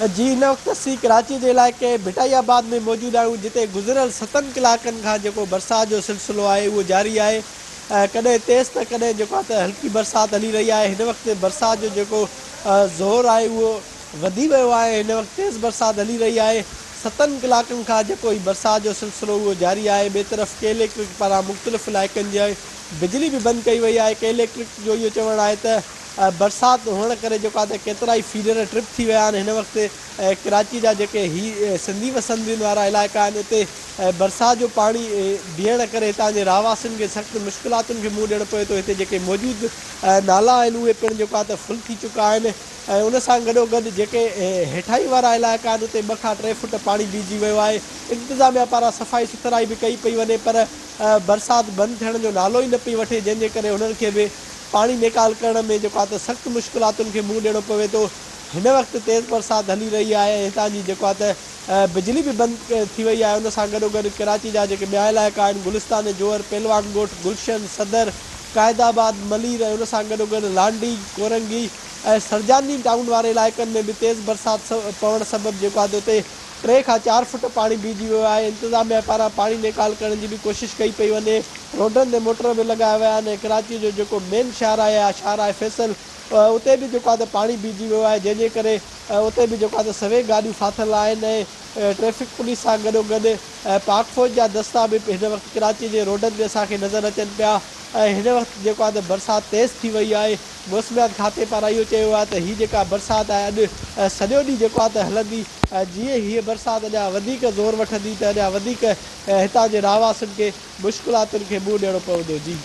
جي هن وقت اسين ڪراچي جي علائقي ڀٽائي آباد ۾ موجود آهيون جتي گذريل ستن ڪلاڪن کان جيڪو برسات جو سلسلو آهي اهو جاري آهي ڪڏهن تيز ته ڪڏهن جيڪو آهي ته هلڪي برسات هلي رهي آهي هن وقت برسات جو جيڪو زور آهي اهو وڌي ويو آهي هن وقت تيز برسات هلي رهي آهي ستن ڪلاڪن کان جيڪو هي برسات جو سلسلو اهو جاري آهي ٻئي طرف ڪي اليڪٽرڪ پاران مختلف علائقن جي بجلي به بند ڪئي وئي آهي ڪي اليڪٽرڪ جو اهو چوڻ آهي ته برسات هئڻ ڪري جيڪو آهي ته ڪيترائي فيڊر ٽرپ ٿي ويا آهن هن وقت ڪراچي جا جيڪي هي سنڌي وسندين وارا علائقا آهن اتي برسات جو پاڻي بيهڻ ڪري هتان جي رهواسين کي سخت مشڪلاتن کي منهن ڏيڻو پوي ٿو هتي جيڪي موجود نالا آهن اهي پڻ جيڪو آهي ته فل ٿي چڪا آهن ۽ ان سان گڏو گڏ جيڪي هيٺائين وارا علائقا آهن اتي ٻه کان ٽي فوٽ پاڻي بيهجي ويو آهي انتظاميا پاران صفائي سٿرائي به ڪئي پئي وڃي پر برسات بند ٿيڻ جو نالو ئي نه پئي وٺي جنهن جي ڪري هنن کي به پاڻي نيڪال ڪرڻ ۾ جيڪو آهي ته سخت مشڪلاتن کي منهن ڏيڻو پوي ٿو، هن وقت تيز برسات هلي رهي آهي ۽ هتان جي جيڪو آهي ته بجلي به بند ٿي وئي آهي ان سان گڏوگڏ ڪراچي جا جيڪي ٻيا علائقا آهن گلستان جوهر، پهلوان ڳوٺ، گلشن، صدر، قائد آباد، ملير ۽ ان سان گڏوگڏ لانڍي، ڪورنگي ۽ سرجاني ٽائون واري علائقن ۾ به تيز برسات پوڻ سبب جيڪو آهي ته اتي ٽي کان چار فٽ پاڻي بيهجي ويو آهي، انتظاميا پاران پاڻي نيڪال ڪرڻ جي به ڪوشش ڪئي پئي وڃي، روڊن تي موٽر به لڳايا ويا آهن ۽ ڪراچي جو جيڪو مين شاهراهه آهي اها شاهراهه فيصل اتي به جيڪو آهي ته پاڻي بيهجي ويو آهي جنهن جي ڪري اتي به جيڪو آهي ته سوين گاڏيون ڦاٿل آهن ۽ ٽريفڪ پوليس سان گڏوگڏ پاڪ فوج جا دستا به هن وقت ڪراچي جي روڊن تي اسان کي نظر اچن پيا ۽ هن وقت جيڪو آهي ته برسات تيز ٿي وئي آهي موسميات کاتي پاران اهو چيو ويو آهي ته هي جيڪا برسات آهي اڄ سڄو ڏينهن جيڪو آهي ته هلندي ۽ جيئن هيء برسات اڃا وڌيڪ زور وٺندي ته اڃا وڌيڪ هتان جي رهواسين کي مشڪلاتن کي منهن ڏيڻو پوندو. جي.